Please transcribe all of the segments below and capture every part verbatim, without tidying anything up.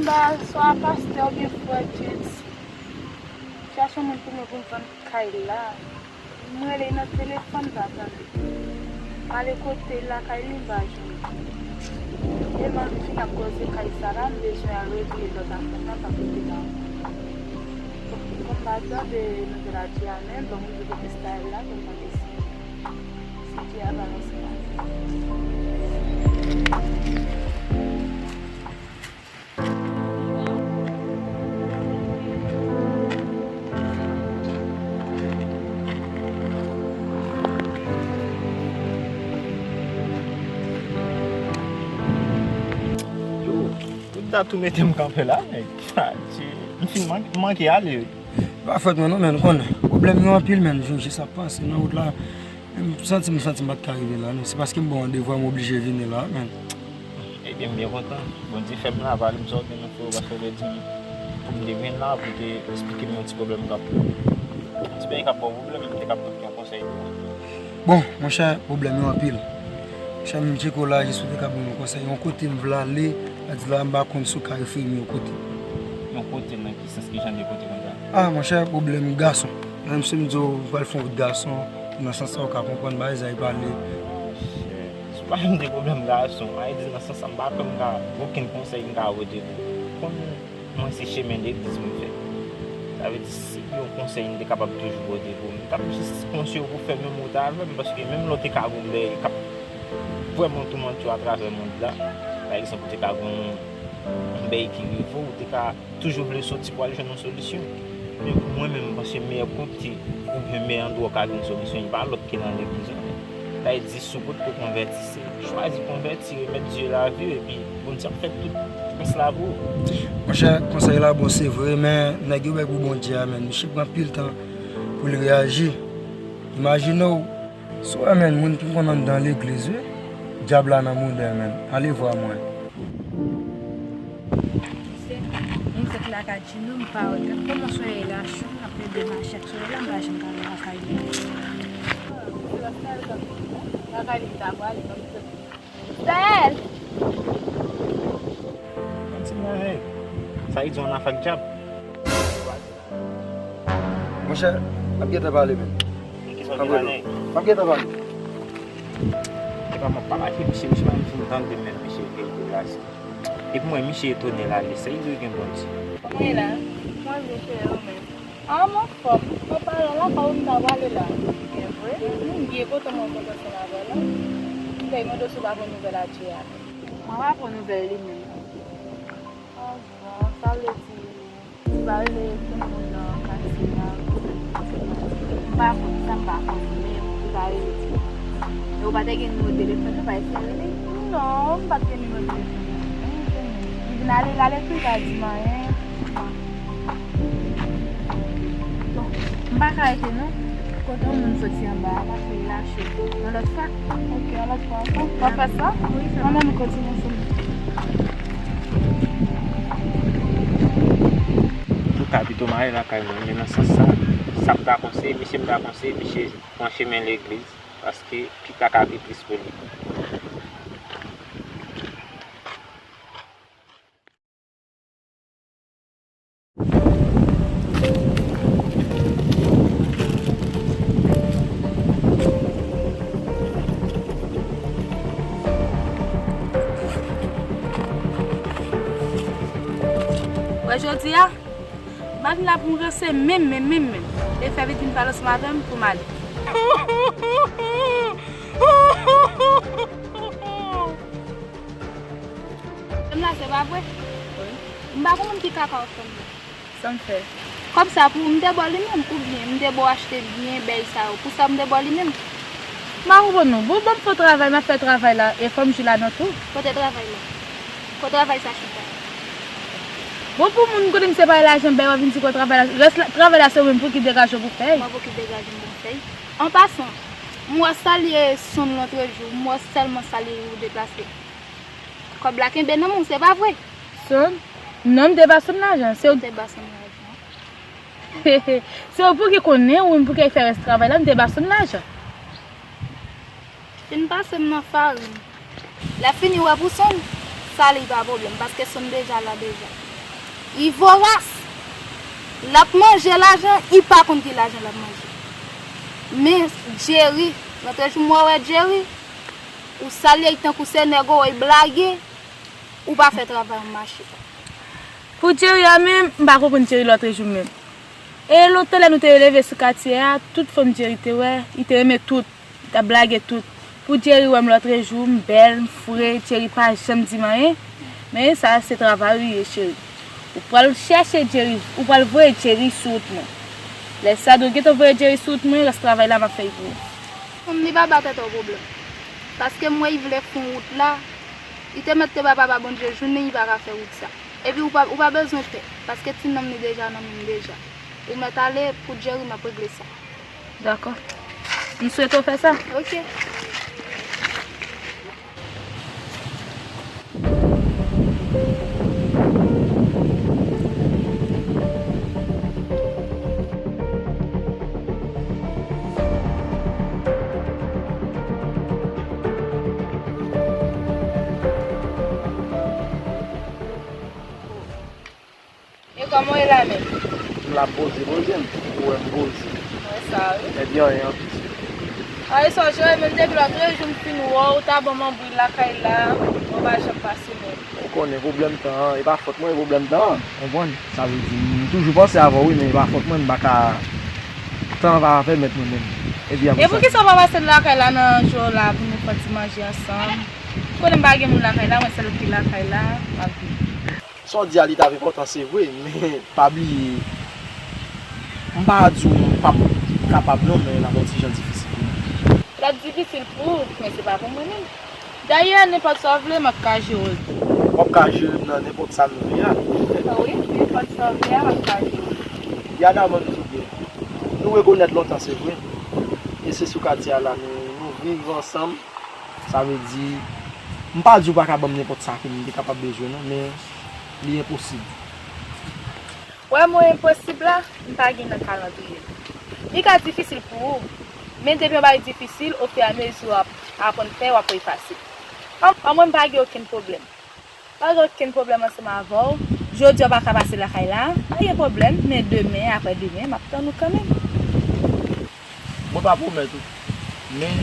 M pa swa pastè oubyen frè James. Chache moun pou mwen pou m vann kay la. M rele nan telefòn pa tande. M ale kote l lakay li m pa jwenn. E m anvi fin ap koze kay sa la, m bezwen al regle lòt afè m nan pa kote la. Bon, kòm m pa tande nouvèl a Dye a menm, bon, m rive kote Staël la, bon, m pa deside. Si Dye a ba mwen se pa. Yo, tout dat ou mete m kanpe la, nèg. Adje, m fin man-, manke ale, wi. Pa fòt mwen non, men, konnen pwoblèm yo anpil, men, jou jis ap pase nan wout la. M santi m, santi m pa t ka rive la, non. Se paske m gen yon randevou a, m oblije vini la, men. Ebyen, m byen kontan. Bondye fè m la, pale m sa w gen nan frè w, paske w te di m pou m te vin la, pou w te esplike m yon ti pwoblèm k ap, yon ti bagay k ap ba w pwoblèm, m te kab pote yon konsèy pou ou. Bon, monchè, pwoblèm yo anpil. Monchè, m tcheke w la, jis pou w te ka ban m yon konsèy. Yon kote m vle ale, sa di la, m pa konn si w ka refere m yon kote. Yon kote nan ki sans, ki jan de kote konsa? Ah, monchè, pwoblèm gason. Menm si m di w, m pral fè yon wout gason, nan sans sa w ka konprann bagay sa e pale. Monchè, si w pa janm gen pwoblèm gason, a di nan sans sa m pa kwè m ka gen okenn konsèy m ka pote pou ou. Konn mwen se chemen legliz mwen fè. Sa vle di si yon konsèy m te kapab toujou pote pou ou, m t ap jis konseye w pou fè menm wout avè m, paske menm lè w te ka gen yon bagay k ap vrèman toumante w atravè mond la, pa egzanp, ou te ka gen yon bagay ki rive w, ou te ka toujou vle soti pou al jwenn yon solisyon. Men pou mwen menm, m panse meyè kote oubyen meyè andwa w ka jwenn solisyon, e pa lòt ke nan legliz la. Sa vle di, si w potko konvèti, se chwazi konvèti, remettre Dieu la vie, epi Bondye ap fè tout rès la pou ou. Monchè, konsèy la bon, se vre, men nèg yo bay pou Bondye a, men misye pran pil tan pou l reyaji. Imajine w, si w wè, men moun ki konn anndan legliz, wi, dyab la nan mouda, men. Allez voir mwen. Misye, m fèk lakay Tchino, m pa wè. Gad kòman solèy la cho, m ap leve mache ak solèy la, m pa janm ka wè lakay li. Lakay li ta pral, Staël! Yon ti mwen, hey. Sa vle di yon afè ak dyab. Monchè, m ap gentan pale, men. Kisa w te pale? M ap gentan pale. Epa m ap pale ak misye, misye pa menm fin tande menm, misye vle deplase. Epi mwen, misye etone la, li sezi gen Bondye. Mwen la, mwen vle cheri ou menm. Ah, m anfòm. An palan la, pa ou m ta prale la. Gen vre? Mhm, m byen kontan mwen kontan ansanm avè w la. M te mande w si w pa pran nouvèl a Dye a. Mwen pa pran nouvèl li menm. Ah, bon, sa vle di, li pa rele tout moun nan katye a. M pa konn sa, m pa konn, men li pa rele. E ou pa te gen nimewo telefòn li, ou pa eseye rele? Non, m pa t gen nimewo telefòn li. Li vin ale, l ale tou, li pa di m anyen. Bon, m pa ka rete non. Kote yon moun soti anba a, m ap fè l lache. Yon lòt fwa? Ok, yon lòt fwa ankò. W ap fè sa? Wi, sa. Ann, ann kontinye ansanm. Antouka, pito m ale lakay mwen, men nan sans sa, sa m ta konseye misye, m ta konseye misye pran chemen legliz, paske pita ka pi tris pou li. Wè jodi a, m pa vin la pou m ranse menm, menm, menm, menm. E fè pitit m pale ansanm avè m pou m ale. Fè m la, se pa vre? Wi. M pa konn ki kaka w fè m nan. Sa m fè? Kòb sa pou ou, m te ba w li menm, oubyen m te ba w achte byen bèy sa yo? Pou sa m te ba w li menm? M pa konprann non. Bon, ban m fè yon travay, m ap fè travay la, e fò m jwi ladan tou. Kote travay la? Kote travay sa chita? Bon, pou moun kote m separe lajan bèy, w ap vin di kote travay la. Rès la, travay la se ou menm pou ki degaje w pou fè. Mwen pou ki degaje m pou m fè. An pasan, m wè sa l ye Sonn lontrejou, m wè sèlman sa l ye ou deplase. Kòb la kenbe nan men w, se pa vre? Sonn? Non, m te ba Sonn lajan, se ou. Ou te ba Sonn lajan? Se ou pou ki konnen, ou menm pou ki fè rès travay la, m te ba Sonn lajan. Fin pase m nan farin. Lè fini wè pou Sonn, sa li pa pwoblèm, paske Sonn deja la deja. Li voras. L ap manje lajan, li pa konn ki lajan l ap manje. Men Jerry, lòt jou m wè, wè Jerry, ou salye l tankou se nèg ou wè, l blage, ou pa fè travay an mache. Pou Jerry a menm, m pa konprann Jerry lòt jou menm. E lontan lè nou te leve sou katye a, tout fanm Jerry te wè, li te renmen tout. T ap blage tout. Pou Jerry wè m lòtrejou, m bèl, m fre, Jerry pa janm di m anyen. Men sa se travay ou ye, cheri. Ou pral chèche Jerry, ou pral voye Jerry sou wout mwen. Lè sa, nou gentan voye Jerry sou wout mwen, rès travay la m ap fè l pou ou. Fanm li pa ba tèt ou pwoblèm. Paske m wè li vle fon wout la, li te mèt te ba Papa Bondye jounen li pa ka fè wout sa. Epi ou pa, ou pa bezwen pè, paske ti nonm li deja nan men m deja. Ou mèt ale, pou Jerry m ap regle sa. Dakò. M swete w fè sa. Ok. E kòman w ye la menm? M la poze, poze m. Ou wè m poze. M wè sa, wi. Ebyen, anyen anplis. A, e sa w jere menm depi lòtrejou m fin wè w, w ta ban m anbri lakay la, ou pa janm pase menm. Ou konnen pwoblèm tan an, e pa fòt mwen, e pwoblèm tan an. Konprann? Sa vle di, m toujou panse avè w, wi, men e pa fòt mwen, m pa ka, tan an pa pèmèt mwen menm. Epi apre sa. E poukisa w pa pase lakay la nan jou la pou nou fè ti manje ansanm? Ou konnen m pa gen moun lakay la, mwen sèl ki lakay la, m ap viv. Sa w di a, li t ap enpòtan, se vre, men pa bliye, m pa di w m p ap kapab non, men l ap yon ti jan difisil pou mwen. L ap difisil pou ou, men se pa pou mwen menm. Dayè, nenpòt sa w vle, m ap ka jere w tou. W ap ka jere m nan nenpòt sa m vle a. Wi, nenpòt sa w vle a, m ap ka jere w. Yana, ban m di w byen. Nou rekonèt lontan, se vre. E se sou katye a la nou, nou viv ansanm. Sa vle di, m pa di w pa ka ban m nenpòt sa ke m te kapab bezwen non, men li enposib. Wè mo enposib la, m pa gen nan kalandriye m. Li ka difisil pou ou, men depi yon bagay difisil, ofiramezi w ap aprann fè, w ap wè li fasil. An, an mwen, m pa gen okenn pwoblèm. Pa gen okenn pwoblèm ansanm avè w. Jodi a w pa ka pase lakay la, pa gen pwoblèm, men demen, aprè demen, m ap tann ou kanmenm. Mwen pa pwomèt ou, men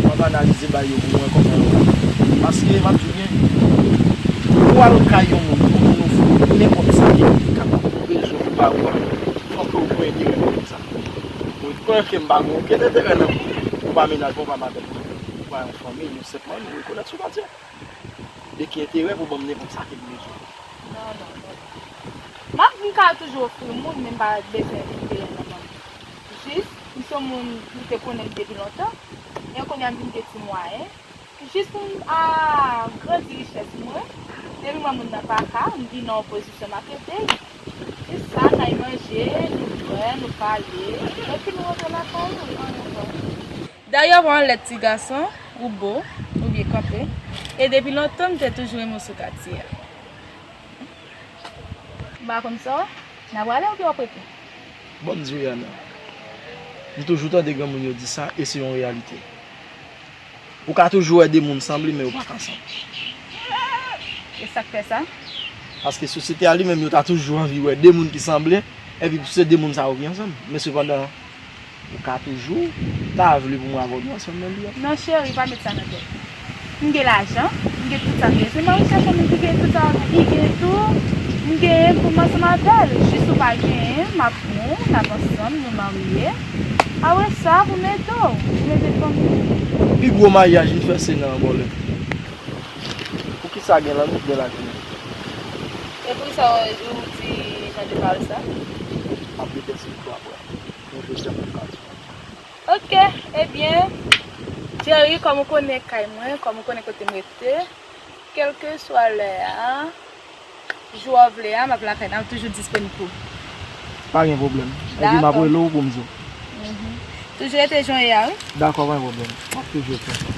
m ap analize bagay yo pou mwen kòman yo ye. Paske m ap di w byen, pou w al kay yon moun, pou moun ofri w nenpòt sa ke li kapab bezwen pou pa ou a, fòk ke w gen enterè nan moun sa. Ou rekonèt ke m pa gen okenn enterè nan ou, ou pa mennaj mwen, ou pa madanm mwen, ou pa yon fanmi, nou senpman nou rekonèt sou katye. De ki enterè pou ban m nenpòt sa ke m bezwen? Non, non, non. M ap, m ka toujou ofri moun, men m pa bezwen enterè nan moun. Jis, m se yon moun, ou te konnen m depi lontan. Men kounye a m vin gen ti mwayen. Jis pou m agrandi richès mwen. Depi m wè moun nan pa ka, m vin nan yon pozisyon m ap ede l. Jis sa, n al manje, nou bwè, nou pale. Epi nou rantre lakay nou, anyen ankò. Dayè, w pa yon lèd ti gason, ou bo, ou byen kanpe. E depi lontan, m te toujou renmen w sou katye a. M pa konn sa w, n a prale oubyen w ap rete? Bon, m di w, Yana, m toujou tande granmoun yo di sa, e se yon reyalite. Ou ka toujou wè de moun sanble, men yo pa ka ansanm. E sa k fè sa? Paske sosyete a li menm, yo ta toujou anvi wè de moun ki sanble, epi se de moun sa yo ki ansanm. Men sepandan, ou ka toujou ta vle pou mwen avè w nou ansanm nan li a. Non, cheri, pa met sa nan tèt. M gen lajan, m gen tout sa m bezwen. M al chèche yon moun ki gen tout sa, li gen tou. M genyen pou m ansanm avè l. Jis ou pa genyen, m ap pran w, n ap ansanm, nou marye. Apre sa, pou m ede w, pou m ede fanmi w. Pi gwo maryaj m fè se nan Bòlèt. Poukisa gen lanmou, gen lajan? E poukisa w di jan de pawòl sa? M ap repèse l pou apre. Yon jodi a m ap ka di w. Ok, ebyen, Jerry, kòm ou konnen kay mwen, kòm ou konnen kote m rete, kèlkeswa lè a, jou a w vle a, m ap lakay, m ap toujou disponib pou ou. Pa gen pwoblèm. Epi m ap rele w pou m di w. Mhm. Toujou rete jan w ye a, wi. Dakò, pa gen pwoblèm. M ap toujou rete konsa.